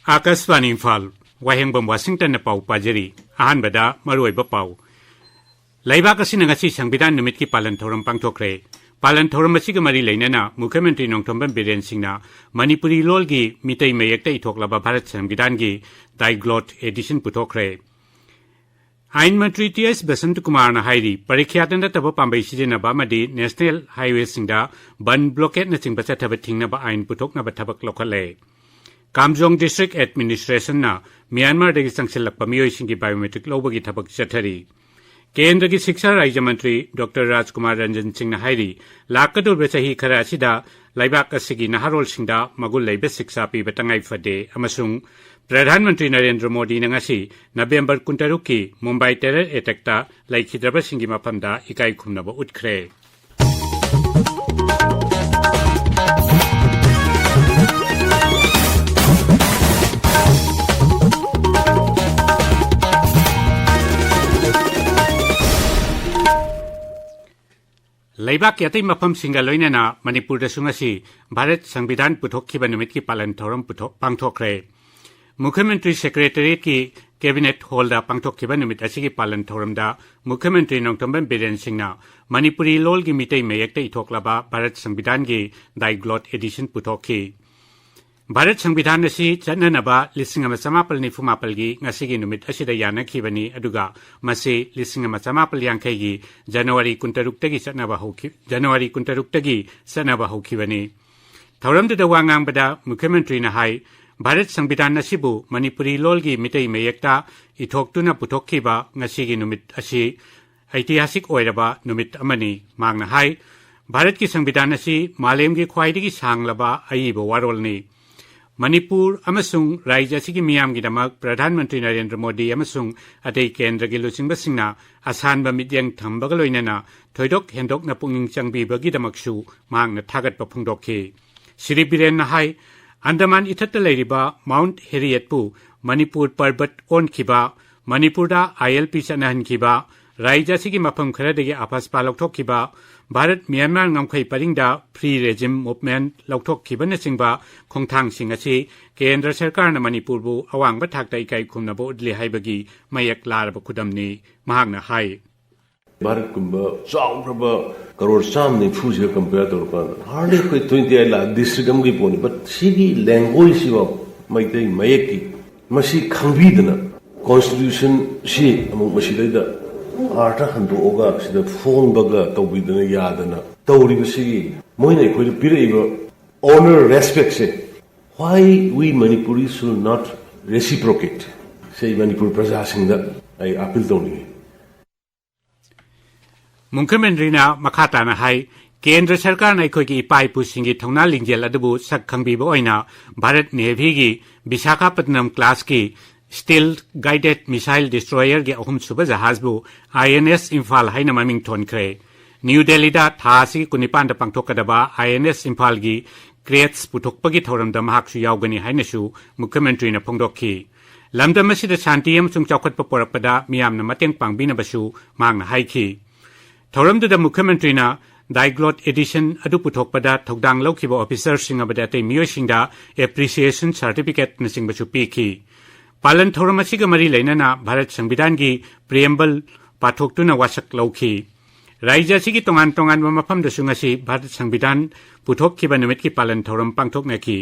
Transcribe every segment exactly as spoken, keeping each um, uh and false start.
ꯑꯥꯀꯥꯁꯕꯥꯅꯤ ꯏꯝꯐꯥꯜ, ꯋꯥꯍꯦꯡꯕꯝ ꯋꯥꯁꯤꯡꯇꯟꯅ ꯄꯥꯎ ꯄꯥꯖꯔꯤ꯫ ꯑꯍꯥꯟꯕꯗ ꯃꯔꯨꯑꯣꯏꯕ ꯄꯥꯎ꯫ ꯂꯩꯕꯥꯛ ꯑꯁꯤꯅ ꯉꯁꯤ ꯁꯪꯕꯤꯙꯥꯟ ꯅꯨꯃꯤꯠꯀꯤ ꯄꯥꯂꯟ ꯊꯧꯔꯝ ꯄꯥꯡꯊꯣꯛꯈ꯭ꯔꯦ꯫ ꯄꯥꯂꯟ ꯊꯧꯔꯝ ꯑꯁꯤꯒ ꯃꯔꯤ ꯂꯩꯅꯅ ꯃꯨꯈ꯭ꯌ ꯃꯟꯇ꯭ꯔꯤ ꯅꯣꯡꯊꯣꯝꯕꯝ ꯕꯤꯔꯦꯟ ꯁꯤꯡꯅ ꯃꯅꯤꯄꯨꯔꯤ ꯂꯣꯜꯒꯤ ꯃꯤꯇꯩ ꯃꯌꯦꯛꯇ ꯏꯊꯣꯛꯂꯕ ꯚꯥꯔꯠ ꯁꯪꯕꯤꯙꯥꯟꯒꯤ ꯗꯥꯏꯒ꯭ꯂꯣꯠ ꯑꯦꯗꯤꯁꯟ ꯄꯨꯊꯣꯛꯈ꯭ꯔꯦ꯫ ꯑꯥꯏꯟ ꯃꯟꯇ꯭ꯔꯤ ꯇꯤ ꯑꯦꯁ ꯕꯁꯟꯇꯀꯨꯃꯥꯔꯅ ꯍꯥꯏꯔꯤ, ꯄꯔꯤꯈ꯭ꯌꯥꯗ ꯅꯠꯇꯕ ꯄꯥꯝꯕꯩ ꯁꯤꯖꯤꯟꯅꯕ ꯑꯃꯗꯤ ꯅꯦꯁꯅꯦꯜ ꯍꯥꯏꯋꯦꯁꯤꯡꯗ ꯕꯟ ꯕ꯭ꯂꯣꯀꯦꯠꯅꯆꯤꯡꯕ ꯆꯠꯊꯕ ꯊꯤꯡꯅꯕ ꯑꯥꯏꯟ ꯄꯨꯊꯣꯛꯅꯕ ꯊꯕꯛ ꯂꯧꯈꯠꯂꯦ꯫ ꯀꯥꯝꯖꯣꯡ ꯗꯤꯁꯇ꯭ꯔꯤꯛ ꯑꯦꯗꯃꯤꯅꯤꯁꯇ꯭ꯔꯦꯁꯟꯅ ꯃ꯭ꯌꯥꯟꯃꯥꯔꯗꯒꯤ ꯆꯪꯁꯤꯜꯂꯛꯄ ꯃꯤꯑꯣꯏꯁꯤꯡꯒꯤ ꯕꯥꯏꯑꯣꯃꯦꯇ꯭ꯔꯤꯛ ꯂꯧꯕꯒꯤ ꯊꯕꯛ ꯆꯠꯊꯔꯤ꯫ ꯀꯦꯟꯗ꯭ꯔꯒꯤ ꯁꯤꯛꯁꯥ ꯔꯥꯖ꯭ꯌ ꯃꯟꯇ꯭ꯔꯤ ꯗꯣꯛꯇꯔ ꯔꯥꯖꯀꯨꯃꯥꯔ ꯔꯟꯖꯟ ꯁꯤꯡꯅ ꯍꯥꯏꯔꯤ, ꯂꯥꯛꯀꯗꯧꯔꯤꯕ ꯆꯍꯤ ꯈꯔ ꯑꯁꯤꯗ ꯂꯩꯕꯥꯛ ꯑꯁꯤꯒꯤ ꯅꯍꯥꯔꯣꯜꯁꯤꯡꯗ ꯃꯒꯨꯟ ꯂꯩꯕ ꯁꯤꯛꯁꯥ ꯄꯤꯕ ꯇꯉꯥꯏ ꯐꯗꯦ ꯑꯃꯁꯨꯡ ꯄ꯭ꯔꯙꯥꯟ ꯃꯟꯇ꯭ꯔꯤ ꯅꯔꯦꯟꯗ꯭ꯔ ꯃꯣꯗꯤꯅ ꯉꯁꯤ ꯅꯕꯦꯝꯕꯔ ꯀꯨꯟꯇꯔꯨꯛꯀꯤ ꯃꯨꯝꯕꯥꯏ ꯇꯦꯔꯔ ꯑꯦꯇꯦꯛꯇ ꯂꯩꯈꯤꯗ꯭ꯔꯕꯁꯤꯡꯒꯤ ꯃꯐꯝꯗ ꯏꯀꯥꯏ ꯈꯨꯝꯅꯕ ꯎꯠꯈ꯭ꯔꯦ꯫ ꯂꯩꯕꯥꯛꯀꯤ ꯑꯇꯩ ꯃꯐꯝꯁꯤꯡꯒ ꯂꯣꯏꯅꯅ ꯃꯅꯤꯄꯨꯔꯗꯁꯨ ꯉꯁꯤ ꯚꯥꯔꯠ ꯁꯪꯕꯤꯙꯥꯟ ꯄꯨꯊꯣꯛꯈꯤꯕ ꯅꯨꯃꯤꯠꯀꯤ ꯄꯥꯂꯟ ꯊꯧꯔꯝ ꯄꯨꯊꯣꯛ-, ꯄꯥꯡꯊꯣꯛꯈ꯭ꯔꯦ꯫ ꯃꯨꯈ꯭ꯌ ꯃꯟꯇ꯭ꯔꯤ ꯁꯦꯀ꯭ꯔꯦꯇꯔꯤꯌꯦꯠꯀꯤ ꯀꯦꯕꯤꯅꯦꯠ ꯍꯣꯜꯗ ꯄꯥꯡꯊꯣꯛꯈꯤꯕ ꯅꯨꯃꯤꯠ ꯑꯁꯤꯒꯤ ꯄꯥꯂꯟ ꯊꯧꯔꯝꯗ ꯃꯨꯈ꯭ꯌ ꯃꯟꯇ꯭ꯔꯤ ꯅꯣꯡꯊꯣꯝꯕꯝ ꯕꯤꯔꯦꯟ ꯁꯤꯡꯅ ꯃꯅꯤꯄꯨꯔꯤ ꯂꯣꯜꯒꯤ ꯃꯤꯇꯩ ꯃꯌꯦꯛꯇ ꯏꯊꯣꯛꯂꯕ ꯚꯥꯔꯠ ꯁꯪꯕꯤꯙꯥꯟꯒꯤ ꯗꯥꯏꯒ꯭ꯂꯣꯠ ꯑꯦꯗꯤꯁꯟ ꯄꯨꯊꯣꯛꯈꯤ꯫ ꯚꯥꯔꯠ ꯁꯪꯕꯤꯙꯥꯟ ꯑꯁꯤ ꯆꯠꯅꯅꯕ ꯂꯤꯁꯤꯡ ꯑꯃ ꯆꯃꯥꯄꯜ ꯅꯤꯐꯨ ꯃꯥꯄꯜꯒꯤ ꯉꯁꯤꯒꯤ ꯅꯨꯃꯤꯠ ꯑꯁꯤꯗ ꯌꯥꯅꯈꯤꯕꯅꯤ, ꯑꯗꯨꯒ ꯃꯁꯤ ꯂꯤꯁꯤꯡ ꯑꯃ ꯆꯃꯥꯄꯜ ꯌꯥꯡꯈꯩꯒꯤ ꯖꯅꯋꯥꯔꯤ ꯀꯨꯟꯇꯔꯨꯛꯇꯒꯤ ꯆꯠꯅꯕ ꯍꯧꯈꯤ-, ꯖꯅꯋꯥꯔꯤ ꯀꯨꯟꯇꯔꯨꯛꯇꯒꯤ ꯆꯠꯅꯕ ꯍꯧꯈꯤꯕꯅꯤ꯫ ꯊꯧꯔꯝꯗꯨꯗ ꯋꯥ ꯉꯥꯡꯕꯗ ꯃꯨꯈ꯭ꯌ ꯃꯟꯇ꯭ꯔꯤꯅ ꯍꯥꯏ, ꯚꯥꯔꯠ ꯁꯪꯕꯤꯙꯥꯟ ꯑꯁꯤꯕꯨ ꯃꯅꯤꯄꯨꯔꯤ ꯂꯣꯜꯒꯤ ꯃꯤꯇꯩ ꯃꯌꯦꯛꯇ ꯏꯊꯣꯛꯇꯨꯅ ꯄꯨꯊꯣꯛꯈꯤꯕ ꯉꯁꯤꯒꯤ ꯅꯨꯃꯤꯠ ꯑꯁꯤ ꯑꯩꯇꯤꯍꯥꯁꯤꯛ ꯑꯣꯏꯔꯕ ꯅꯨꯃꯤꯠ ꯑꯃꯅꯤ꯫ ꯃꯍꯥꯛꯅ ꯍꯥꯏ, ꯚꯥꯔꯠꯀꯤ ꯁꯪꯕꯤꯙꯥꯟ ꯑꯁꯤ ꯃꯥꯂꯦꯝꯒꯤ ꯈ꯭ꯋꯥꯏꯗꯒꯤ ꯁꯥꯡꯂꯕ ꯑꯏꯕ ꯋꯥꯔꯣꯜꯅꯤ꯫ ꯃꯅꯤꯄꯨꯔ ꯑꯃꯁꯨꯡ ꯔꯥꯖ꯭ꯌ ꯑꯁꯤꯒꯤ ꯃꯤꯌꯥꯝꯒꯤꯗꯃꯛ ꯄ꯭ꯔꯙꯥꯟ ꯃꯟꯇ꯭ꯔꯤ ꯅꯔꯦꯟꯗ꯭ꯔ ꯃꯣꯗꯤ ꯑꯃꯁꯨꯡ ꯑꯇꯩ ꯀꯦꯟꯗ꯭ꯔꯒꯤ ꯂꯨꯆꯤꯡꯕꯁꯤꯡꯅ ꯑꯁꯥꯟꯕ ꯃꯤꯠꯌꯦꯡ ꯊꯝꯕꯒ ꯂꯣꯏꯅꯅ ꯊꯣꯏꯗꯣꯛ ꯍꯦꯟꯗꯣꯛꯅ ꯄꯨꯛꯅꯤꯡ ꯆꯪꯕꯤꯕꯒꯤꯗꯃꯛꯁꯨ ꯃꯍꯥꯛꯅ ꯊꯥꯒꯠꯄ ꯐꯣꯡꯗꯣꯛꯈꯤ꯫ ꯁ꯭ꯔꯤ ꯕꯤꯔꯦꯟꯅ ꯍꯥꯏ, ꯑꯟꯗꯃꯥꯟ ꯏꯊꯠꯇ ꯂꯩꯔꯤꯕ ꯃꯥꯎꯟꯠ ꯍꯦꯔꯤꯌꯦꯠꯄꯨ ꯃꯅꯤꯄꯨꯔ ꯄꯔꯕꯠ ꯑꯣꯟꯈꯤꯕ, ꯃꯅꯤꯄꯨꯔꯗ ꯑꯥꯏ ꯑꯦꯜ ꯄꯤ ꯆꯠꯅꯍꯟꯈꯤꯕ, ꯔꯥꯖ꯭ꯌ ꯑꯁꯤꯒꯤ ꯃꯐꯝ ꯈꯔꯗꯒꯤ ꯑꯐꯁꯄꯥ ꯂꯧꯊꯣꯛꯈꯤꯕ, ꯚꯥꯔꯠ ꯃ꯭ꯌꯥꯟꯃꯥꯔ ꯉꯝꯈꯩ ꯄꯔꯤꯡꯗ free regime movement ꯂꯧꯊꯣꯛꯈꯤꯕꯅꯆꯤꯡꯕ ꯈꯣꯡꯊꯥꯡꯁꯤꯡ ꯑꯁꯤ ꯀꯦꯟꯗ꯭ꯔ ꯁꯔꯀꯥꯔꯅ ꯃꯅꯤꯄꯨꯔꯕꯨ ꯑꯋꯥꯡꯕ ꯊꯥꯛꯇ ꯏꯀꯥꯏ ꯈꯨꯝꯅꯕ ꯎꯠꯂꯤ ꯍꯥꯏꯕꯒꯤ ꯃꯌꯦꯛ ꯂꯥꯔꯕ ꯈꯨꯗꯝꯅꯤ, ꯃꯍꯥꯛꯅ ꯍꯥꯏ꯫ ꯚꯥꯔꯠꯀꯨꯝꯕ ꯆꯥꯎꯈ꯭ꯔꯕ ꯀꯔꯣꯔ ꯆꯥꯝꯃ ꯅꯤꯐꯨꯁꯤꯒ compare ꯇꯧꯔꯀꯥꯟꯗ hardly ꯑꯩꯈꯣꯏ twenty eight ꯂꯥꯛ district ꯑꯃꯒꯤ ꯄꯣꯠꯅꯤ, but ꯁꯤꯒꯤ language ꯁꯤꯐꯥꯎ ꯃꯩꯇꯩ ꯃꯌꯦꯛꯀꯤ ꯃꯁꯤ ꯈꯪꯕꯤꯗꯅ constitution ꯁꯤ ꯑꯃꯨꯛ ꯃꯁꯤꯗꯩꯗ ꯑꯥꯔꯊ ꯍꯟꯗꯣꯛꯑꯒ ꯁꯤꯗ ꯐꯣꯡꯕꯒ ꯇꯧꯕꯤꯗꯅ ꯌꯥꯗꯅ ꯇꯧꯔꯤꯕꯁꯤꯒꯤ ꯃꯣꯏꯅ ꯑꯩꯈꯣꯏꯗ ꯄꯤꯔꯛꯏꯕ honor, respect say why we Manipuris should not reciprocate? ꯁꯤ ꯑꯩ ꯃꯅꯤꯄꯨꯔ ꯄ꯭ꯔꯖꯥꯁꯤꯡꯗ ꯑꯩ appeal ꯇꯧꯅꯤꯡꯉꯤ꯫ ꯃꯨꯈ꯭ꯌꯃꯟꯇ꯭ꯔꯤꯅ ꯃꯈꯥ ꯇꯥꯅ ꯍꯥꯏ, ꯀꯦꯟꯗ꯭ꯔ ꯁꯔꯀꯥꯔꯅ ꯑꯩꯈꯣꯏꯒꯤ ꯏꯄꯥ ꯏꯄꯨꯁꯤꯡꯒꯤ ꯊꯧꯅꯥ ꯂꯤꯡꯖꯦꯜ ꯑꯗꯨꯕꯨ ꯁꯛ ꯈꯪꯕꯤꯕ ꯑꯣꯏꯅ ꯚꯥꯔꯠ ꯅꯦꯚꯤꯒꯤ ꯕꯤꯁꯥꯈꯥꯄꯠꯅꯝ class ꯀꯤ stealth guided missile destroyer ꯒꯤ ꯑꯍꯨꯝꯁꯨꯕ ꯖꯍꯥꯖꯕꯨ I N S ꯏꯝꯐꯥꯜ ꯍꯥꯏꯅ ꯃꯃꯤꯡ ꯊꯣꯟꯈ꯭ꯔꯦ꯫ ꯅ꯭ꯌꯨ ꯗꯦꯜꯂꯤꯗ ꯊꯥ ꯑꯁꯤꯒꯤ ꯀꯨꯟꯅꯤꯄꯥꯟꯗ ꯄꯥꯡꯊꯣꯛꯀꯗꯕ I N S ꯏꯝꯐꯥꯜꯒꯤ crash ꯄꯨꯊꯣꯛꯄꯒꯤ ꯊꯧꯔꯝꯗ ꯃꯍꯥꯛꯁꯨ ꯌꯥꯎꯒꯅꯤ ꯍꯥꯏꯅꯁꯨ ꯃꯨꯈ꯭ꯌꯃꯟꯇ꯭ꯔꯤꯅ ꯐꯣꯡꯗꯣꯛꯈꯤ꯫ ꯂꯝꯗꯝ ꯑꯁꯤꯗ ꯁꯥꯟꯇꯤ ꯑꯃꯁꯨꯡ ꯆꯥꯎꯈꯠꯄ ꯄꯨꯔꯛꯄꯗ ꯃꯤꯌꯥꯝꯅ ꯃꯇꯦꯡ ꯄꯥꯡꯕꯤꯅꯕꯁꯨ ꯃꯍꯥꯛꯅ ꯍꯥꯏꯈꯤ꯫ ꯊꯧꯔꯝꯗꯨꯗ ꯃꯨꯈ꯭ꯌꯃꯟꯇ꯭ꯔꯤꯅ Diglot edition ꯑꯗꯨ ꯄꯨꯊꯣꯛꯄꯗ ꯊꯧꯗꯥꯡ ꯂꯧꯈꯤꯕ officer ꯁꯤꯡ ꯑꯃꯗꯤ ꯑꯇꯩ ꯃꯤꯑꯣꯏꯁꯤꯡꯗ appreciation certificate ꯅꯆꯤꯡꯕꯁꯨ ꯄꯤꯈꯤ꯫ ꯄꯥꯂꯟ ꯊꯧꯔꯝ ꯑꯁꯤꯒ ꯃꯔꯤ ꯂꯩꯅꯅ ꯚꯥꯔꯠ ꯁꯪꯕꯤꯙꯥꯟꯒꯤ preamble ꯄꯥꯊꯣꯛꯇꯨꯅ ꯋꯥꯁꯛ ꯂꯧꯈꯤ꯫ ꯔꯥꯖ꯭ꯌ ꯑꯁꯤꯒꯤ ꯇꯣꯉꯥꯟ ꯇꯣꯉꯥꯟꯕ ꯃꯐꯝꯗꯁꯨ ꯉꯁꯤ ꯚꯥꯔꯠ ꯁꯪꯕꯤꯙꯥꯟ ꯄꯨꯊꯣꯛꯈꯤꯕ ꯅꯨꯃꯤꯠꯀꯤ ꯄꯥꯂꯟ ꯊꯧꯔꯝ ꯄꯥꯡꯊꯣꯛꯅꯈꯤ꯫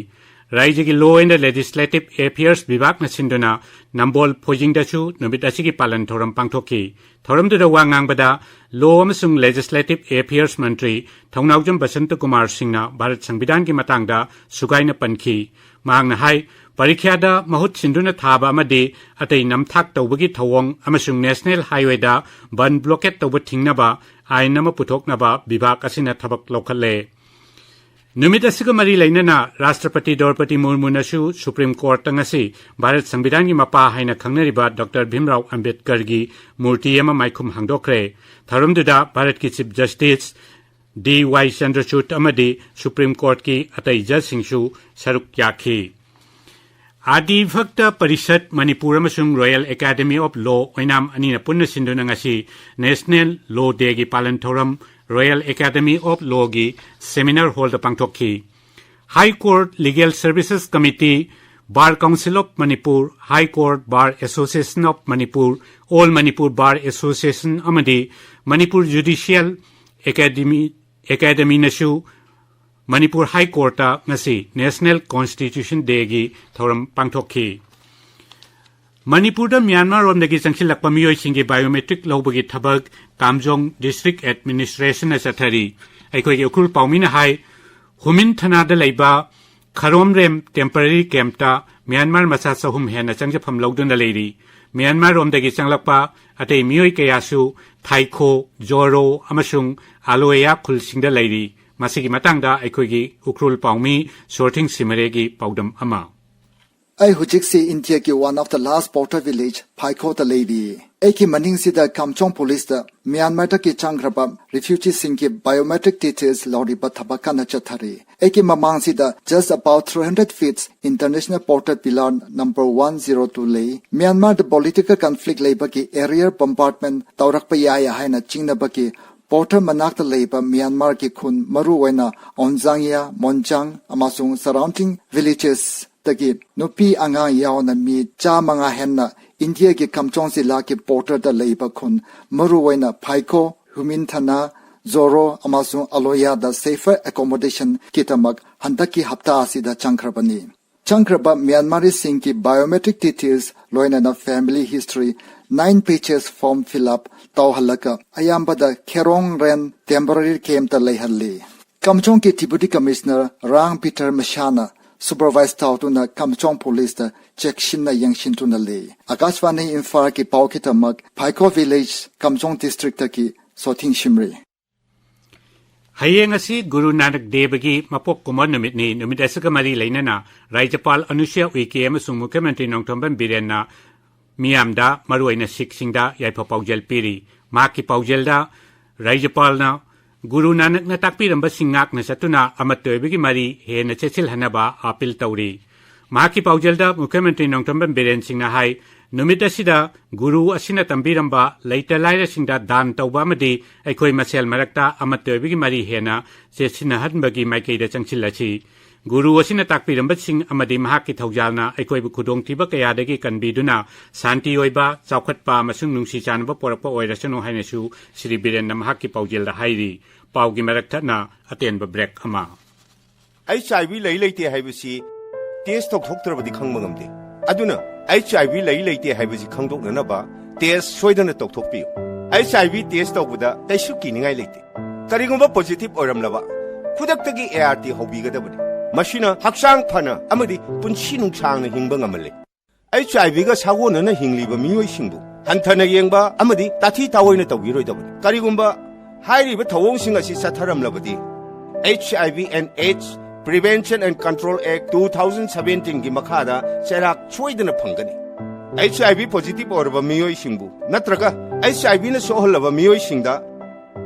ꯔꯥꯖ꯭ꯌꯒꯤ Law and Legislative Affairs ꯚꯤꯚꯥꯒꯅ ꯁꯤꯟꯗꯨꯅ ꯅꯝꯕꯣꯜ ꯐꯣꯏꯖꯤꯡꯗꯁꯨ ꯅꯨꯃꯤꯠ ꯑꯁꯤꯒꯤ ꯄꯥꯂꯟ ꯊꯧꯔꯝ ꯄꯥꯡꯊꯣꯛꯈꯤ꯫ ꯊꯧꯔꯝꯗꯨꯗ ꯋꯥ ꯉꯥꯡꯕꯗ Law ꯑꯃꯁꯨꯡ Legislative Affairs ꯃꯟꯇ꯭ꯔꯤ ꯊꯧꯅꯥꯎꯖꯝ ꯕꯁꯟꯇ ꯀꯨꯃꯥꯔ ꯁꯤꯡꯅ ꯚꯥꯔꯠ ꯁꯪꯕꯤꯙꯥꯟꯒꯤ ꯃꯇꯥꯡꯗ ꯁꯨꯒꯥꯏꯅ ꯄꯟꯈꯤ꯫ ꯃꯍꯥꯛꯅ ꯍꯥꯏ, ꯄꯔꯤꯈ꯭ꯌꯥꯗ ꯃꯍꯨꯠ ꯁꯤꯟꯗꯨꯅ ꯊꯥꯕ ꯑꯃꯗꯤ ꯑꯇꯩ ꯅꯝꯊꯥꯛ ꯇꯧꯕꯒꯤ ꯊꯧꯑꯣꯡ ꯑꯃꯁꯨꯡ national highway ꯗ ꯕꯟ blockade ꯇꯧꯕ ꯊꯤꯡꯅꯕ ꯑꯥꯏꯟ ꯑꯃ ꯄꯨꯊꯣꯛꯅꯕ ꯚꯤꯚꯥꯒ ꯑꯁꯤꯅ ꯊꯕꯛ ꯂꯧꯈꯠꯂꯦ꯫ ꯅꯨꯃꯤꯠ ꯑꯁꯤꯒ ꯃꯔꯤ ꯂꯩꯅꯅ ꯔꯥꯁꯇ꯭ꯔꯄꯇꯤ ꯗ꯭ꯔꯧꯄꯗꯤ ꯃꯨꯔꯃꯨꯅꯁꯨ Supreme Court ꯇ ꯉꯁꯤ ꯚꯥꯔꯠ ꯁꯪꯕꯤꯙꯥꯟꯒꯤ ꯃꯄꯥ ꯍꯥꯏꯅ ꯈꯪꯅꯔꯤꯕ ꯗꯣꯛꯇꯔ ꯚꯤꯝꯔꯥꯎ ꯑꯝꯕꯦꯗꯀꯔꯒꯤ ꯃꯨꯔꯇꯤ ꯑꯃ ꯃꯥꯏꯈꯨꯝ ꯍꯥꯡꯗꯣꯛꯈ꯭ꯔꯦ꯫ ꯊꯧꯔꯝꯗꯨꯗ ꯚꯥꯔꯠꯀꯤ Chief Justice D Y ꯆꯟꯗ꯭ꯔꯆꯨꯗ ꯑꯃꯗꯤ Supreme Court ꯀꯤ ꯑꯇꯩ ꯖꯖꯁꯤꯡꯁꯨ ꯁꯔꯨꯛ ꯌꯥꯈꯤ꯫ ꯑꯥꯗꯤ ꯚꯛꯇ ꯄꯔꯤꯁꯠ ꯃꯅꯤꯄꯨꯔ ꯑꯃꯁꯨꯡ Royal Academy of Law ꯑꯣꯏꯅꯥꯝ ꯑꯅꯤꯅ ꯄꯨꯟꯅ ꯁꯤꯟꯗꯨꯅ ꯉꯁꯤ National Law Day ꯒꯤ ꯄꯥꯂꯟ ꯊꯧꯔꯝ Royal Academy of Lawꯒꯤ seminar hallꯗ ꯄꯥꯡꯊꯣꯛꯈꯤ꯫ High Court Legal Services Committee, Bar Council of Manipur, High Court Bar Association of Manipur, All Manipur Bar Association ꯑꯃꯗꯤ Manipur Judicial Academy, Academyꯅꯁꯨ Manipur High Courtꯇ ꯉꯁꯤ National Constitution Dayꯒꯤ ꯊꯧꯔꯝ ꯄꯥꯡꯊꯣꯛꯈꯤ꯫ ꯃꯅꯤꯄꯨꯔꯗ ꯃ꯭ꯌꯥꯟꯃꯥꯔꯔꯣꯝꯗꯒꯤ ꯆꯪꯁꯤꯜꯂꯛꯄ ꯃꯤꯑꯣꯏꯁꯤꯡꯒꯤ biometric ꯂꯧꯕꯒꯤ ꯊꯕꯛ ꯀꯥꯝꯖꯣꯡ District Administrationꯅ ꯆꯠꯊꯔꯤ꯫ ꯑꯩꯈꯣꯏꯒꯤ ꯎꯈ꯭ꯔꯨꯜ ꯄꯥꯎꯃꯤꯅ ꯍꯥꯏ, ꯍꯨꯃꯤꯟ ꯊꯅꯥꯗ ꯂꯩꯕ ꯈꯔꯣꯝꯔꯦꯝ temporary campꯇ ꯃ꯭ꯌꯥꯟꯃꯥꯔ ꯃꯆꯥ ꯆꯍꯨꯝ ꯍꯦꯟꯅ ꯆꯪꯖꯐꯝ ꯂꯧꯗꯨꯅ ꯂꯩꯔꯤ꯫ ꯃ꯭ꯌꯥꯟꯃꯥꯔꯔꯣꯝꯗꯒꯤ ꯆꯪꯂꯛꯄ ꯑꯇꯩ ꯃꯤꯑꯣꯏ ꯀꯌꯥꯁꯨ ꯊꯥꯏꯈꯣ, ꯖꯣꯔꯣ ꯑꯃꯁꯨꯡ ꯑꯂꯣꯌꯥ ꯈꯨꯜꯁꯤꯡꯗ ꯂꯩꯔꯤ꯫ ꯃꯁꯤꯒꯤ ꯃꯇꯥꯡꯗ ꯑꯩꯈꯣꯏꯒꯤ ꯎꯈ꯭ꯔꯨꯜ ꯄꯥꯎꯃꯤ ꯁꯣꯔꯊꯤꯡ ꯁꯤꯃꯔꯦꯒꯤ ꯄꯥꯎꯗꯝ ꯑꯃ꯫ ꯑꯩ ꯍꯧꯖꯤꯛꯁꯤ ꯏꯟꯗꯤꯌꯥꯒꯤ one of the last border village ꯐꯥꯏꯈꯣꯗ ꯂꯩꯔꯤ꯫ ꯑꯩꯒꯤ ꯃꯅꯤꯡꯁꯤꯗ ꯀꯥꯝꯆꯣꯡ ꯄꯨꯂꯤꯁꯇ ꯃ꯭ꯌꯥꯟꯃꯥꯔꯗꯒꯤ ꯆꯪꯈ꯭ꯔꯕ refugeeꯁꯤꯡꯒꯤ biometric details ꯂꯧꯔꯤꯕ ꯊꯕꯛ ꯀꯟꯅ ꯆꯠꯊꯔꯤ꯫ ꯑꯩꯒꯤ ꯃꯃꯥꯡꯁꯤꯗ just about three hundred feet international border pillar number one zero two ꯂꯩ꯫ ꯃ꯭ꯌꯥꯟꯃꯥꯔꯗ political conflict ꯂꯩꯕꯒꯤ aerial bombardment ꯇꯧꯔꯛꯄ ꯌꯥꯏ ꯍꯥꯏꯅ ꯆꯤꯡꯅꯕꯒꯤ border ꯃꯅꯥꯛꯇ ꯂꯩꯕ ꯃ꯭ꯌꯥꯟꯃꯥꯔꯒꯤ ꯈꯨꯟ, ꯃꯔꯨꯑꯣꯏꯅ ꯑꯣꯟꯖꯥꯡꯌꯥ, ꯃꯣꯟꯖꯥꯡ ꯑꯃꯁꯨꯡ surrounding villagesꯇꯒꯤ ꯅꯨꯄꯤ ꯑꯉꯥꯡ ꯌꯥꯎꯅ ꯃꯤ ꯆꯥꯃꯉꯥ ꯍꯦꯟꯅ ꯏꯟꯗꯤꯌꯥꯒꯤ ꯀꯥꯝꯆꯣꯡ ꯖꯤꯂꯥꯒꯤ borderꯗ ꯂꯩꯕ ꯈꯨꯟ, ꯃꯔꯨꯑꯣꯏꯅ ꯐꯥꯏꯈꯣ, ꯍꯨꯃꯤꯟꯊꯅꯥ, ꯖꯣꯔꯣ ꯑꯃꯁꯨꯡ ꯑꯂꯣꯌꯥꯗ safer accommodationꯒꯤꯗꯃꯛ ꯍꯟꯗꯛꯀꯤ ꯍꯞꯇꯥ ꯑꯁꯤꯗ ꯆꯪꯈ꯭ꯔꯕꯅꯤ꯫ ꯆꯪꯈ꯭ꯔꯕ ꯃ꯭ꯌꯥꯟꯃꯥꯔꯤꯁꯤꯡꯒꯤ biometric details, ꯂꯣꯏꯅꯅ family history, nine pages form fill up ꯇꯧꯍꯜꯂꯒ ꯑꯌꯥꯝꯕꯗ ꯈꯦꯔꯣꯡ ꯔꯦꯟ temporary campꯇ ꯂꯩꯍꯜꯂꯤ꯫ ꯀꯥꯝꯆꯣꯡꯒꯤ Deputy Commissioner ꯔꯥꯡ ꯄꯤꯇꯔ ꯃꯁꯥꯅ supervise ꯇꯧꯗꯨꯅ ꯀꯥꯝꯆꯣꯡ ꯄꯨꯂꯤꯁꯇ ꯆꯦꯛꯁꯤꯟꯅ ꯌꯦꯡꯁꯤꯟꯗꯨꯅ ꯂꯩ꯫ ꯑꯀꯥꯁꯕꯥꯅꯤ ꯏꯝꯐꯥꯜꯒꯤ ꯄꯥꯎꯒꯤꯗꯃꯛ ꯐꯥꯏꯀꯣ village, ꯀꯥꯝꯆꯣꯡ districtꯇꯒꯤ ꯁꯣꯊꯤꯡ ꯁꯤꯝꯔꯤ꯫ ꯍꯌꯦꯡ ꯑꯁꯤ ꯒꯨꯔꯨ ꯅꯥꯅꯛ ꯗꯦꯕꯒꯤ ꯃꯄꯣꯛ ꯀꯨꯝꯑꯣꯟ ꯅꯨꯃꯤꯠꯅꯤ꯫ ꯅꯨꯃꯤꯠ ꯑꯁꯤꯒ ꯃꯔꯤ ꯂꯩꯅꯅ ꯔꯥꯖ꯭ꯌꯄꯥꯜ ꯑꯅꯨꯁ꯭ꯌꯥ ꯎꯏꯀꯦ ꯑꯃꯁꯨꯡ ꯃꯨꯈ꯭ꯌꯃꯟꯇ꯭ꯔꯤ ꯅꯣꯡꯊꯣꯝꯕꯝ ꯕꯤꯔꯦꯟꯅ ꯃꯤꯌꯥꯝꯗ, ꯃꯔꯨꯑꯣꯏꯅ ꯁꯤꯈꯁꯤꯡꯗ ꯌꯥꯏꯐ ꯄꯥꯎꯖꯦꯜ ꯄꯤꯔꯤ꯫ ꯃꯍꯥꯛꯀꯤ ꯄꯥꯎꯖꯦꯜꯗ ꯔꯥꯖ꯭ꯌꯄꯥꯜꯅ ꯒꯨꯔꯨ ꯅꯥꯅꯛꯅ ꯇꯥꯛꯄꯤꯔꯝꯕꯁꯤꯡ ꯉꯥꯛꯅ ꯆꯠꯇꯨꯅ ꯑꯃꯠꯇ ꯑꯣꯏꯕꯒꯤ ꯃꯔꯤ ꯍꯦꯟꯅ ꯆꯦꯠꯁꯤꯜꯍꯟꯅꯕ ꯑꯥꯄꯤꯜ ꯇꯧꯔꯤ꯫ ꯃꯍꯥꯛꯀꯤ ꯄꯥꯎꯖꯦꯜꯗ ꯃꯨꯈ꯭ꯌꯃꯟꯇ꯭ꯔꯤ ꯅꯣꯡꯊꯣꯝꯕꯝ ꯕꯤꯔꯦꯟ ꯁꯤꯡꯅ ꯍꯥꯏ, ꯅꯨꯃꯤꯠ ꯑꯁꯤꯗ ꯒꯨꯔꯨ ꯑꯁꯤꯅ ꯇꯝꯕꯤꯔꯝꯕ ꯂꯩꯇ ꯂꯥꯏꯔꯁꯤꯡꯗ ꯗꯥꯟ ꯇꯧꯕ ꯑꯃꯗꯤ ꯑꯩꯈꯣꯏ ꯃꯁꯦꯜ ꯃꯔꯛꯇ ꯑꯃꯠꯇ ꯑꯣꯏꯕꯒꯤ ꯃꯔꯤ ꯍꯦꯟꯅ ꯆꯦꯠꯁꯤꯟꯅꯍꯟꯕꯒꯤ ꯃꯥꯏꯀꯩꯗ ꯆꯪꯁꯤꯜꯂꯁꯤ꯫ ꯒꯨꯔꯨ ꯑꯁꯤꯅ ꯇꯥꯛꯄꯤꯔꯝꯕꯁꯤꯡ ꯑꯃꯗꯤ ꯃꯍꯥꯛꯀꯤ ꯊꯧꯖꯥꯜꯅ ꯑꯩꯈꯣꯏꯕꯨ ꯈꯨꯗꯣꯡꯊꯤꯕ ꯀꯌꯥꯗꯒꯤ ꯀꯟꯕꯤꯗꯨꯅ ꯁꯥꯟꯇꯤ ꯑꯣꯏꯕ, ꯆꯥꯎꯈꯠꯄ ꯑꯃꯁꯨꯡ ꯅꯨꯡꯁꯤ ꯆꯥꯟꯅꯕ ꯄꯣꯔꯛꯄ ꯑꯣꯏꯔꯁꯅꯨ ꯍꯥꯏꯅꯁꯨ ꯁ꯭ꯔꯤ ꯕꯤꯔꯦꯟꯅ ꯃꯍꯥꯛꯀꯤ ꯄꯥꯎꯖꯦꯜꯗ ꯍꯥꯏꯔꯤ꯫ ꯄꯥꯎꯒꯤ ꯃꯔꯛ ꯊꯠꯅ ꯑꯇꯦꯟꯕ ꯕ꯭ꯔꯦꯛ ꯑꯃ꯫ ꯑꯩꯆ ꯑꯥꯏ ꯚꯤ ꯂꯩ ꯂꯩꯇꯦ ꯍꯥꯏꯕꯁꯤ ꯇꯦꯁ ꯇꯧꯊꯣꯛꯇ꯭ꯔꯕꯗꯤ ꯈꯪꯕ ꯉꯝꯗꯦ꯫ ꯑꯗꯨꯅ ꯑꯩꯆ ꯑꯥꯏ ꯚꯤ ꯂꯩ ꯂꯩꯇꯦ ꯍꯥꯏꯕꯁꯤ ꯈꯪꯗꯣꯛꯅꯅꯕ ꯇꯦꯁ ꯁꯣꯏꯗꯅ ꯇꯧꯊꯣꯛꯄꯤꯌꯨ꯫ ꯑꯩꯆ ꯑꯥꯏ ꯚꯤ ꯇꯦꯁ ꯇꯧꯕꯗ ꯀꯩꯁꯨ ꯀꯤꯅꯤꯡꯉꯥꯏ ꯂꯩꯇꯦ꯫ ꯀꯔꯤꯒꯨꯝꯕ ꯄꯣꯖꯤꯇꯤꯚ ꯑꯣꯏꯔꯝꯂꯕ, ꯈꯨꯗꯛꯇꯒꯤ ꯑꯦ ꯑꯥꯔ ꯇꯤ ꯍꯧꯕꯤꯒꯗꯕꯅꯤ꯫ ꯃꯁꯤꯅ ꯍꯛꯆꯥꯡ ꯐꯅ ꯑꯃꯗꯤ ꯄꯨꯟꯁꯤ ꯅꯨꯡꯁꯥꯡꯅ ꯍꯤꯡꯕ ꯉꯝꯍꯜꯂꯤ꯫ ꯑꯩꯆ ꯑꯥꯏ ꯚꯤꯒ ꯁꯥꯒꯣꯟꯅꯅ ꯍꯤꯡꯂꯤꯕ ꯃꯤꯑꯣꯏꯁꯤꯡꯕꯨ ꯍꯟꯊꯅ ꯌꯦꯡꯕ ꯑꯃꯗꯤ ꯇꯥꯊꯤ ꯇꯥꯑꯣꯏꯅ ꯇꯧꯕꯤꯔꯣꯏꯗꯕꯅꯤ꯫ ꯀꯔꯤꯒꯨꯝꯕ ꯍꯥꯏꯔꯤꯕ ꯊꯧꯑꯣꯡꯁꯤꯡ ꯑꯁꯤ ꯆꯠꯊꯔꯝꯂꯕꯗꯤ, H I V and AIDS Prevention and Control Act two thousand seventeen ꯒꯤ ꯃꯈꯥꯗ ꯆꯩꯔꯥꯛ ꯁꯣꯏꯗꯅ ꯐꯪꯒꯅꯤ꯫ ꯑꯩꯆ ꯑꯥꯏ ꯚꯤ ꯄꯣꯖꯤꯇꯤꯚ ꯑꯣꯏꯔꯕ ꯃꯤꯑꯣꯏꯁꯤꯡꯕꯨ ꯅꯠꯇ꯭ꯔꯒ ꯑꯩꯆ ꯑꯥꯏ ꯚꯤꯅ ꯁꯣꯛꯍꯜꯂꯕ ꯃꯤꯑꯣꯏꯁꯤꯡꯗ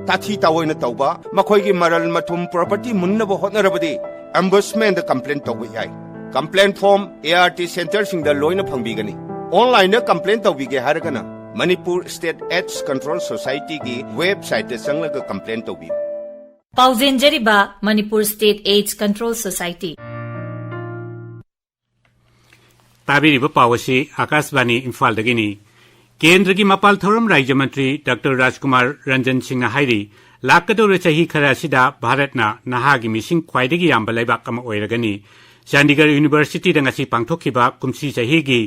ꯇꯥꯊꯤ ꯇꯥꯑꯣꯏꯅ ꯇꯧꯕ, ꯃꯈꯣꯏꯒꯤ ꯃꯔꯜ ꯃꯊꯨꯝ ꯄ꯭ꯔꯣꯄꯔꯇꯤ ꯃꯨꯟꯅꯕ ꯍꯣꯠꯅꯔꯕꯗꯤ ꯑꯣꯝꯕꯨꯗꯁꯃꯦꯟꯗ ꯀꯝꯄ꯭ꯂꯦꯟ ꯇꯧꯕ ꯌꯥꯏ꯫ Complain form A R T ꯁꯦꯟꯇꯔꯁꯤꯡꯗ ꯂꯣꯏꯅ ꯐꯪꯕꯤꯒꯅꯤ꯫ ꯑꯣꯟꯂꯥꯏꯟꯗ ꯀꯝꯄ꯭ꯂꯦꯟ ꯇꯧꯕꯤꯒꯦ ꯍꯥꯏꯔꯒꯅ ꯃꯅꯤꯄꯨꯔ ꯁ꯭ꯇꯦꯠ ꯑꯦꯗꯁ ꯀꯟꯇ꯭ꯔꯣꯜ ꯁꯣꯁꯥꯏꯇꯤꯒꯤ ꯋꯦꯕꯁꯥꯏꯠꯇ ꯆꯪꯂꯒ ꯀꯝꯄ꯭ꯂꯦꯟ ꯇꯧꯕꯤꯌꯨ꯫ ꯄꯥꯎꯖꯦꯟꯖꯔꯤꯕ Manipur state AIDS control society. ꯇꯥꯕꯤꯔꯤꯕ ꯄꯥꯎ ꯑꯁꯤ ꯑꯥꯀꯥꯁꯕꯥꯅꯤ ꯏꯝꯐꯥꯜꯗꯒꯤꯅꯤ꯫ ꯀꯦꯟꯗ꯭ꯔꯒꯤ ꯃꯄꯥꯜ ꯊꯧꯔꯝ ꯔꯥꯖ꯭ꯌ ꯃꯟꯇ꯭ꯔꯤ ꯗꯥꯛꯇꯔ ꯔꯥꯖꯀꯨꯃꯥꯔ ꯔꯟꯖꯟ ꯁꯤꯡꯅ ꯍꯥꯏꯔꯤ, ꯂꯥꯛꯀꯗꯧꯔꯤꯕ ꯆꯍꯤ ꯈꯔ ꯑꯁꯤꯗ ꯚꯥꯔꯠꯅ ꯅꯍꯥꯒꯤ ꯃꯤꯁꯤꯡ ꯈ꯭ꯋꯥꯏꯗꯒꯤ ꯌꯥꯝꯕ ꯂꯩꯕꯥꯛ ꯑꯃ ꯑꯣꯏꯔꯒꯅꯤ꯫ ꯆꯥꯟꯗꯤꯒꯔ ꯌꯨꯅꯤꯚꯔꯁꯤꯇꯤꯗ ꯉꯁꯤ ꯄꯥꯡꯊꯣꯛꯈꯤꯕ ꯀꯨꯝꯁꯤ ꯆꯍꯤꯒꯤ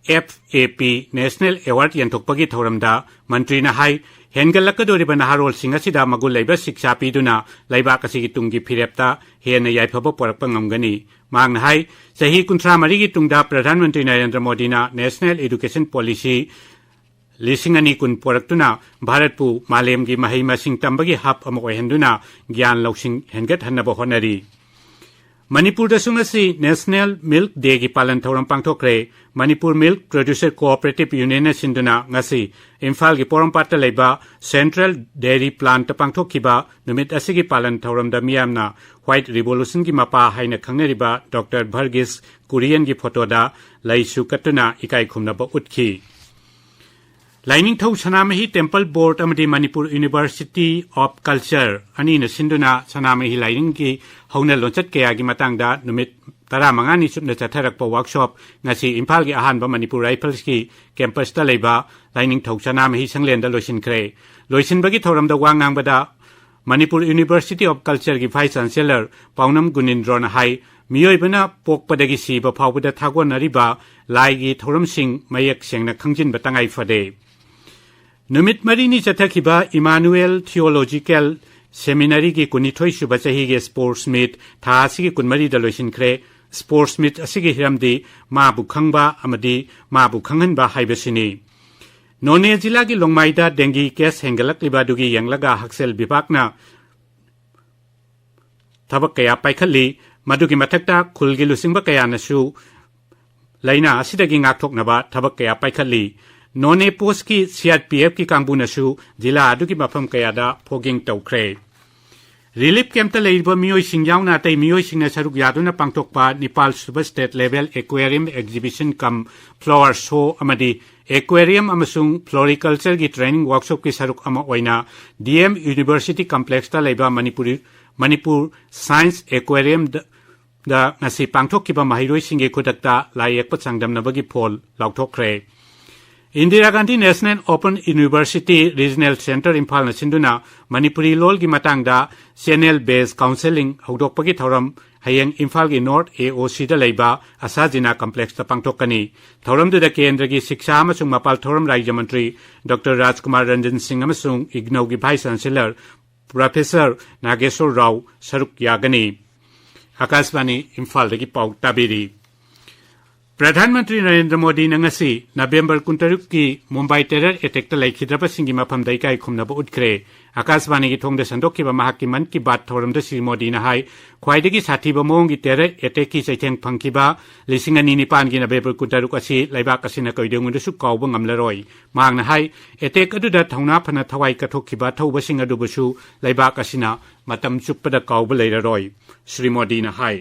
F A P National Award ꯌꯦꯟꯊꯣꯛꯄꯒꯤ ꯊꯧꯔꯝꯗ ꯃꯟꯇ꯭ꯔꯤꯅ ꯍꯥꯏ, ꯍꯦꯟꯒꯠꯂꯛꯀꯗꯧꯔꯤꯕ ꯅꯍꯥꯔꯣꯜꯁꯤꯡ ꯑꯁꯤꯗ ꯃꯒꯨꯟ ꯂꯩꯕ ꯁꯤꯛꯁꯥ ꯄꯤꯗꯨꯅ ꯂꯩꯕꯥꯛ ꯑꯁꯤꯒꯤ ꯇꯨꯡꯒꯤ ꯐꯤꯔꯦꯞꯇ ꯍꯦꯟꯅ ꯌꯥꯏꯐꯕ ꯄꯨꯔꯛꯄ ꯉꯝꯒꯅꯤ꯫ ꯃꯍꯥꯛꯅ ꯍꯥꯏ, ꯆꯍꯤ ꯀꯨꯟꯊ꯭ꯔꯥ ꯃꯔꯤꯒꯤ ꯇꯨꯡꯗ ꯄ꯭ꯔꯙꯥꯟ ꯃꯟꯇ꯭ꯔꯤ ꯅꯔꯦꯟꯗ꯭ꯔ ꯃꯣꯗꯤꯅ National Education Policy ꯂꯤꯁꯤꯡ ꯑꯅꯤ ꯀꯨꯟ ꯄꯨꯔꯛꯇꯨꯅ ꯚꯥꯔꯠꯄꯨ ꯃꯥꯂꯦꯝꯒꯤ ꯃꯍꯩ ꯃꯁꯤꯡ ꯇꯝꯕꯒꯤ ꯍꯕ ꯑꯃ ꯑꯣꯏꯍꯟꯗꯨꯅ ꯒ꯭ꯌꯥꯟ ꯂꯧꯁꯤꯡ ꯍꯦꯟꯒꯠꯍꯟꯅꯕ ꯍꯣꯠꯅꯔꯤ꯫ ꯃꯅꯤꯄꯨꯔꯗꯁꯨ ꯉꯁꯤ National Milk Dayꯒꯤ ꯄꯥꯂꯟ ꯊꯧꯔꯝ ꯄꯥꯡꯊꯣꯛꯈ꯭ꯔꯦ꯫ ꯃꯅꯤꯄꯨꯔ Milk Producer Cooperative Unionꯅ ꯁꯤꯟꯗꯨꯅ ꯉꯁꯤ ꯏꯝꯐꯥꯜꯒꯤ ꯄꯣꯔꯣꯝꯄꯥꯠꯇ ꯂꯩꯕ Central Dairy Plantꯇ ꯄꯥꯡꯊꯣꯛꯈꯤꯕ ꯅꯨꯃꯤꯠ ꯑꯁꯤꯒꯤ ꯄꯥꯂꯟ ꯊꯧꯔꯝꯗ ꯃꯤꯌꯥꯝꯅ White Revolutionꯒꯤ ꯃꯄꯥ ꯍꯥꯏꯅ ꯈꯪꯅꯔꯤꯕ ꯗꯣꯛꯇꯔ ꯚꯔꯒꯤꯁ ꯀꯨꯔꯤꯌꯟꯒꯤ ꯐꯣꯇꯣꯗ ꯂꯩꯁꯨ ꯀꯠꯇꯨꯅ ꯏꯀꯥꯏ ꯈꯨꯝꯅꯕ ꯎꯠꯈꯤ꯫ ꯂꯥꯏꯅꯤꯡꯊꯧ ꯁꯅꯥꯃꯍꯤ Temple Board ꯑꯃꯗꯤ Manipur University of Culture ꯑꯅꯤꯅ ꯁꯤꯟꯗꯨꯅ ꯁꯅꯥꯃꯍꯤ ꯂꯥꯏꯅꯤꯡꯒꯤ ꯍꯧꯅ ꯂꯣꯟꯆꯠ ꯀꯌꯥꯒꯤ ꯃꯇꯥꯡꯗ ꯅꯨꯃꯤꯠ ꯇꯔꯥꯃꯉꯥꯅꯤ ꯆꯨꯞꯅ ꯆꯠꯊꯔꯛꯄ workshop ꯉꯁꯤ ꯏꯝꯐꯥꯜꯒꯤ ꯑꯍꯥꯟꯕ ꯃꯅꯤꯄꯨꯔ ꯔꯥꯏꯐꯜꯁꯀꯤ campusꯇ ꯂꯩꯕ ꯂꯥꯏꯅꯤꯡꯊꯧ ꯁꯅꯥꯃꯍꯤ ꯁꯪꯂꯦꯟꯗ ꯂꯣꯏꯁꯤꯟꯈ꯭ꯔꯦ꯫ ꯂꯣꯏꯁꯤꯟꯕꯒꯤ ꯊꯧꯔꯝꯗ ꯋꯥ ꯉꯥꯡꯕꯗ Manipur University of Cultureꯒꯤ Vice Chancellor ꯄꯥꯎꯅꯝ ꯒꯨꯅꯤꯟꯗ꯭ꯔꯣꯅ ꯍꯥꯏ, ꯃꯤꯑꯣꯏꯕꯅ ꯄꯣꯛꯄꯗꯒꯤ ꯁꯤꯕ ꯐꯥꯎꯕꯗ ꯊꯥꯒꯣꯟꯅꯔꯤꯕ ꯂꯥꯏꯒꯤ ꯊꯧꯔꯝꯁꯤꯡ ꯃꯌꯦꯛ ꯁꯦꯡꯅ ꯈꯪꯖꯤꯟꯕ ꯇꯉꯥꯏ ꯐꯗꯦ꯫ ꯅꯨꯃꯤꯠ ꯃꯔꯤꯅꯤ ꯆꯠꯊꯈꯤꯕ Emmanuel Theological Seminaryꯒꯤ ꯀꯨꯟꯅꯤꯊꯣꯏ ꯁꯨꯕ ꯆꯍꯤꯒꯤ Sports Meet ꯊꯥ ꯑꯁꯤꯒꯤ ꯀꯨꯟꯃꯔꯤꯗ ꯂꯣꯏꯁꯤꯟꯈ꯭ꯔꯦ꯫ Sports Meet ꯑꯁꯤꯒꯤ ꯍꯤꯔꯝꯗꯤ ꯃꯥꯕꯨ ꯈꯪꯕ ꯑꯃꯗꯤ ꯃꯥꯕꯨ ꯈꯪꯍꯟꯕ ꯍꯥꯏꯕꯁꯤꯅꯤ꯫ ꯅꯣꯅꯦ ꯖꯤꯂꯥꯒꯤ ꯂꯣꯡꯃꯥꯏꯗ dengue case ꯍꯦꯟꯒꯠꯂꯛꯂꯤꯕ ꯑꯗꯨꯒꯤ ꯌꯦꯡꯂꯒ ꯍꯛꯁꯦꯜ ꯕꯤꯚꯥꯒꯅ ꯊꯕꯛ ꯀꯌꯥ ꯄꯥꯏꯈꯠꯂꯤ꯫ ꯃꯗꯨꯒꯤ ꯃꯊꯛꯇ ꯈꯨꯜꯒꯤ ꯂꯨꯆꯤꯡꯕ ꯀꯌꯥꯅꯁꯨ ꯂꯥꯏꯅꯥ ꯑꯁꯤꯗꯒꯤ ꯉꯥꯛꯊꯣꯛꯅꯕ ꯊꯕꯛ ꯀꯌꯥ ꯄꯥꯏꯈꯠꯂꯤ꯫ ꯅꯣꯅꯦ Postꯀꯤ CRPFꯀꯤ ꯀꯥꯡꯕꯨꯅꯁꯨ ꯖꯤꯂꯥ ꯑꯗꯨꯒꯤ ꯃꯐꯝ ꯀꯌꯥꯗ fogging ꯇꯧꯈ꯭ꯔꯦ꯫ Relief campꯇ ꯂꯩꯔꯤꯕ ꯃꯤꯑꯣꯏꯁꯤꯡ ꯌꯥꯎꯅ ꯑꯇꯩ ꯃꯤꯑꯣꯏꯁꯤꯡꯅ ꯁꯔꯨꯛ ꯌꯥꯗꯨꯅ ꯄꯥꯡꯊꯣꯛꯄ ꯅꯤꯄꯥꯜ ꯁꯨꯕ State Level Aquarium Exhibition cum Flower Show ꯑꯃꯗꯤ Aquarium ꯑꯃꯁꯨꯡ Floricultureꯒꯤ training workshopꯀꯤ ꯁꯔꯨꯛ ꯑꯃ ꯑꯣꯏꯅ DM University Complexꯇ ꯂꯩꯕ ꯃꯅꯤꯄꯨꯔꯤ, ꯃꯅꯤꯄꯨꯔ Science Aquariumꯗ ꯉꯁꯤ ꯄꯥꯡꯊꯣꯛꯈꯤꯕ ꯃꯍꯩꯔꯣꯏꯁꯤꯡꯒꯤ ꯈꯨꯗꯛꯇ ꯂꯥꯏ ꯌꯦꯛꯄ ꯆꯥꯡꯗꯝꯅꯕꯒꯤ ꯐꯣꯜ ꯂꯥꯎꯊꯣꯛꯈ꯭ꯔꯦ꯫ Indira Gandhi National Open University Regional Centre ꯏꯝꯐꯥꯜꯅ ꯁꯤꯟꯗꯨꯅ ꯃꯅꯤꯄꯨꯔꯤ ꯂꯣꯜꯒꯤ ꯃꯇꯥꯡꯗ channel based counselling ꯍꯧꯗꯣꯛꯄꯒꯤ ꯊꯧꯔꯝ ꯍꯌꯦꯡ ꯏꯝꯐꯥꯜꯒꯤ North AOCꯗ ꯂꯩꯕ ꯑꯁꯥ ꯖꯤꯅꯥ Complexꯇ ꯄꯥꯡꯊꯣꯛꯀꯅꯤ꯫ ꯊꯧꯔꯝꯗꯨꯗ ꯀꯦꯟꯗ꯭ꯔꯒꯤ ꯁꯤꯛꯁꯥ ꯑꯃꯁꯨꯡ ꯃꯄꯥꯜ ꯊꯧꯔꯝ ꯔꯥꯏꯖ꯭ꯌ ꯃꯟꯇ꯭ꯔꯤ ꯗꯣꯛꯇꯔ ꯔꯥꯖꯀꯨꯃꯥꯔ ꯔꯟꯖꯟ ꯁꯤꯡ ꯑꯃꯁꯨꯡ ꯏꯒꯅꯧꯒꯤ Vice Chancellor Professor ꯅꯥꯒꯦꯁꯣꯔ ꯔꯥꯎ ꯁꯔꯨꯛ ꯌꯥꯒꯅꯤ꯫ ꯑꯥꯀꯥꯁꯕꯥꯅꯤ ꯏꯝꯐꯥꯜꯗꯒꯤ ꯄꯥꯎ ꯇꯥꯕꯤꯔꯤ꯫ ꯄ꯭ꯔꯙꯥꯟ ꯃꯟꯇ꯭ꯔꯤ ꯅꯔꯦꯟꯗ꯭ꯔ ꯃꯣꯗꯤꯅ ꯉꯁꯤ ꯅꯕꯦꯝꯕꯔ ꯀꯨꯟꯇꯔꯨꯛꯀꯤ ꯃꯨꯝꯕꯥꯏ ꯇꯦꯔꯔ ꯑꯦꯇꯦꯛꯇ ꯂꯩꯈꯤꯗ꯭ꯔꯕꯁꯤꯡꯒꯤ ꯃꯐꯝꯗ ꯏꯀꯥꯏ ꯈꯨꯝꯅꯕ ꯎꯠꯈ꯭ꯔꯦ꯫ ꯑꯀꯥꯁꯕꯥꯅꯤꯒꯤ ꯊꯣꯡꯗ ꯁꯟꯗꯣꯛꯈꯤꯕ ꯃꯍꯥꯛꯀꯤ ꯃꯟ ꯀꯤ ꯕꯥꯠ ꯊꯧꯔꯝꯗ ꯁ꯭ꯔꯤ ꯃꯣꯗꯤꯅ ꯍꯥꯏ, ꯈ꯭ꯋꯥꯏꯗꯒꯤ ꯁꯥꯊꯤꯕ ꯃꯑꯣꯡꯒꯤ ꯇꯦꯔꯔ ꯑꯦꯇꯦꯛꯀꯤ ꯆꯩꯊꯦꯡ ꯐꯪꯈꯤꯕ ꯂꯤꯁꯤꯡ ꯑꯅꯤ ꯅꯤꯄꯥꯟꯒꯤ ꯅꯕꯦꯝꯕꯔ ꯀꯨꯟꯇꯔꯨꯛ ꯑꯁꯤ ꯂꯩꯕꯥꯛ ꯑꯁꯤꯅ ꯀꯩꯗꯧꯉꯩꯗꯁꯨ ꯀꯥꯎꯕ ꯉꯝꯂꯔꯣꯏ꯫ ꯃꯍꯥꯛꯅ ꯍꯥꯏ, ꯑꯦꯇꯦꯛ ꯑꯗꯨꯗ ꯊꯧꯅꯥ ꯐꯅ ꯊꯋꯥꯏ ꯀꯠꯊꯣꯛꯈꯤꯕ ꯑꯊꯧꯕꯁꯤꯡ ꯑꯗꯨꯕꯨꯁꯨ ꯂꯩꯕꯥꯛ ꯑꯁꯤꯅ ꯃꯇꯝ ꯆꯨꯞꯄꯗ ꯀꯥꯎꯕ ꯂꯩꯔꯔꯣꯏ꯫ ꯁ꯭ꯔꯤ ꯃꯣꯗꯤꯅ ꯍꯥꯏ,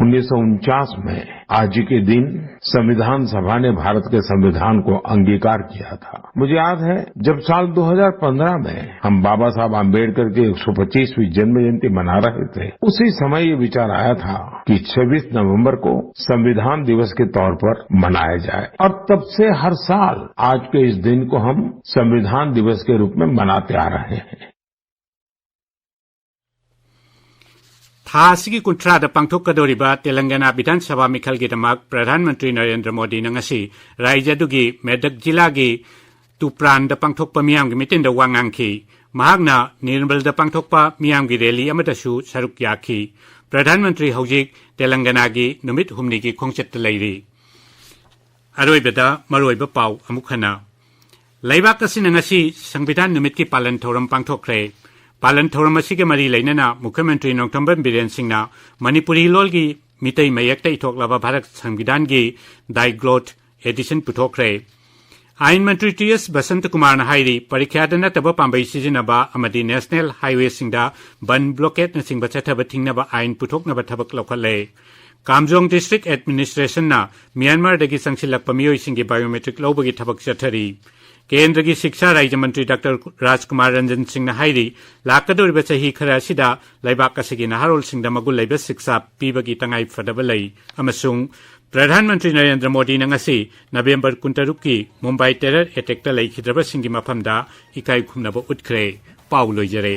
उन्नीस सौ उनचास में आज के दिन संविधान सभा ने भारत के संविधान को अंगीकार किया था। मुझे याद है, जब साल दो हज़ार पन्द्रह में हम बाबा साहब आम्बेडकर के एक सौ पच्चीसवीं जन्म जयंती मना रहे थे, उसी समय ये विचार आया था कि छब्बीस नवंबर को संविधान दिवस के तौर पर मनाया जाए। और तब से हर साल आज के इस दिन को हम संविधान दिवस के रूप में मनाते आ रहे हैं। ꯊꯥ ꯑꯁꯤꯒꯤ ꯀꯨꯟꯊ꯭ꯔꯥꯗ ꯄꯥꯡꯊꯣꯛꯀꯗꯧꯔꯤꯕ ꯇꯦꯂꯪꯒꯅꯥ ꯕꯤꯙꯥꯟ ꯁꯚꯥ ꯃꯤꯈꯜꯒꯤꯗꯃꯛ ꯄ꯭ꯔꯙꯥꯟ ꯃꯟꯇ꯭ꯔꯤ ꯅꯔꯦꯟꯗ꯭ꯔ ꯃꯣꯗꯤꯅ ꯉꯁꯤ ꯔꯥꯖ꯭ꯌ ꯑꯗꯨꯒꯤ ꯃꯦꯗꯛ ꯖꯤꯂꯥꯒꯤ ꯇꯨꯄ꯭ꯔꯥꯟꯗ ꯄꯥꯡꯊꯣꯛꯄ ꯃꯤꯌꯥꯝꯒꯤ ꯃꯤꯇꯤꯟꯗ ꯋꯥ ꯉꯥꯡꯈꯤ꯫ ꯃꯍꯥꯛꯅ ꯅꯤꯔꯃꯜꯗ ꯄꯥꯡꯊꯣꯛꯄ ꯃꯤꯌꯥꯝꯒꯤ ꯔꯦꯂꯤ ꯑꯃꯗꯁꯨ ꯁꯔꯨꯛ ꯌꯥꯈꯤ꯫ ꯄ꯭ꯔꯙꯥꯟ ꯃꯟꯇ꯭ꯔꯤ ꯍꯧꯖꯤꯛ ꯇꯦꯂꯪꯒꯅꯥꯒꯤ ꯅꯨꯃꯤꯠ ꯍꯨꯝꯅꯤꯒꯤ ꯈꯣꯡꯆꯠꯇ ꯂꯩꯔꯤ꯫ ꯑꯔꯣꯏꯕꯗ ꯃꯔꯨꯑꯣꯏꯕ ꯄꯥꯎ ꯑꯃꯨꯛ ꯍꯟꯅ꯫ ꯂꯩꯕꯥꯛ ꯑꯁꯤꯅ ꯉꯁꯤ ꯁꯪꯕꯤꯙꯥꯟ ꯅꯨꯃꯤꯠꯀꯤ ꯄꯥꯂꯟ ꯊꯧꯔꯝ ꯄꯥꯡꯊꯣꯛꯈ꯭ꯔꯦ꯫ ꯄꯥꯂꯟ ꯊꯧꯔꯝ ꯑꯁꯤꯒ ꯃꯔꯤ ꯂꯩꯅꯅ ꯃꯨꯈ꯭ꯌ ꯃꯟꯇ꯭ꯔꯤ ꯅꯣꯡꯊꯣꯝꯕꯝ ꯕꯤꯔꯦꯟ ꯁꯤꯡꯅ ꯃꯅꯤꯄꯨꯔꯤ ꯂꯣꯜꯒꯤ ꯃꯤꯇꯩ ꯃꯌꯦꯛꯇ ꯏꯊꯣꯛꯂꯕ ꯚꯥꯔꯠ ꯁꯪꯕꯤꯙꯥꯟꯒꯤ ꯗꯥꯏꯒ꯭ꯂꯣꯠ ꯑꯦꯗꯤꯁꯟ ꯄꯨꯊꯣꯛꯈ꯭ꯔꯦ꯫ ꯑꯥꯏꯟ ꯃꯟꯇ꯭ꯔꯤ ꯇꯤ ꯑꯦꯁ ꯕꯁꯟꯇ ꯀꯨꯃꯥꯔꯅ ꯍꯥꯏꯔꯤ, ꯄꯔꯤꯈ꯭ꯌꯥꯗ ꯅꯠꯇꯕ ꯄꯥꯝꯕꯩ ꯁꯤꯖꯤꯟꯅꯕ ꯑꯃꯗꯤ ꯅꯦꯁꯅꯦꯜ ꯍꯥꯏꯋꯦꯁꯤꯡꯗ ꯕꯟ ꯕ꯭ꯂꯣꯀꯦꯠꯅꯆꯤꯡꯕ ꯆꯠꯊꯕ ꯊꯤꯡꯅꯕ ꯑꯥꯏꯟ ꯄꯨꯊꯣꯛꯅꯕ ꯊꯕꯛ ꯂꯧꯈꯠꯂꯦ꯫ ꯀꯥꯝꯖꯣꯡ ꯗꯤꯁꯇ꯭ꯔꯤꯛ ꯑꯦꯗꯃꯤꯅꯤꯁꯇ꯭ꯔꯦꯁꯟꯅ ꯃ꯭ꯌꯥꯟꯃꯥꯔꯗꯒꯤ ꯆꯪꯁꯤꯜꯂꯛꯄ ꯃꯤꯑꯣꯏꯁꯤꯡꯒꯤ ꯕꯥꯏꯑꯣꯃꯦꯇ꯭ꯔꯤꯛ ꯂꯧꯕꯒꯤ ꯊꯕꯛ ꯆꯠꯊꯔꯤ꯫ ꯀꯦꯟꯗ꯭ꯔꯒꯤ ꯁꯤꯛꯁꯥ ꯔꯥꯖ꯭ꯌ ꯃꯟꯇ꯭ꯔꯤ ꯗꯥꯛꯇꯔ ꯔꯥꯖꯀꯨꯃꯥꯔ ꯔꯟꯖꯟ ꯁꯤꯡꯅ ꯍꯥꯏꯔꯤ, ꯂꯥꯛꯀꯗꯧꯔꯤꯕ ꯆꯍꯤ ꯈꯔ ꯑꯁꯤꯗ ꯂꯩꯕꯥꯛ ꯑꯁꯤꯒꯤ ꯅꯍꯥꯔꯣꯜꯁꯤꯡꯗ ꯃꯒꯨꯟ ꯂꯩꯕ ꯁꯤꯛꯁꯥ ꯄꯤꯕꯒꯤ ꯇꯉꯥꯏ ꯐꯗꯕ ꯂꯩ ꯑꯃꯁꯨꯡ ꯄ꯭ꯔꯙꯥꯟ ꯃꯟꯇ꯭ꯔꯤ ꯅꯔꯦꯟꯗ꯭ꯔ ꯃꯣꯗꯤꯅ ꯉꯁꯤ ꯅꯕꯦꯝꯕꯔ ꯀꯨꯟꯇꯔꯨꯛꯀꯤ ꯃꯨꯝꯕꯥꯏ ꯇꯦꯔꯔ ꯑꯦꯇꯦꯛꯇ ꯂꯩꯈꯤꯗ꯭ꯔꯕꯁꯤꯡꯒꯤ ꯃꯐꯝꯗ ꯏꯀꯥꯏ ꯈꯨꯝꯅꯕ ꯎꯠꯈ꯭ꯔꯦ꯫ ꯄꯥꯎ ꯂꯣꯏꯖꯔꯦ꯫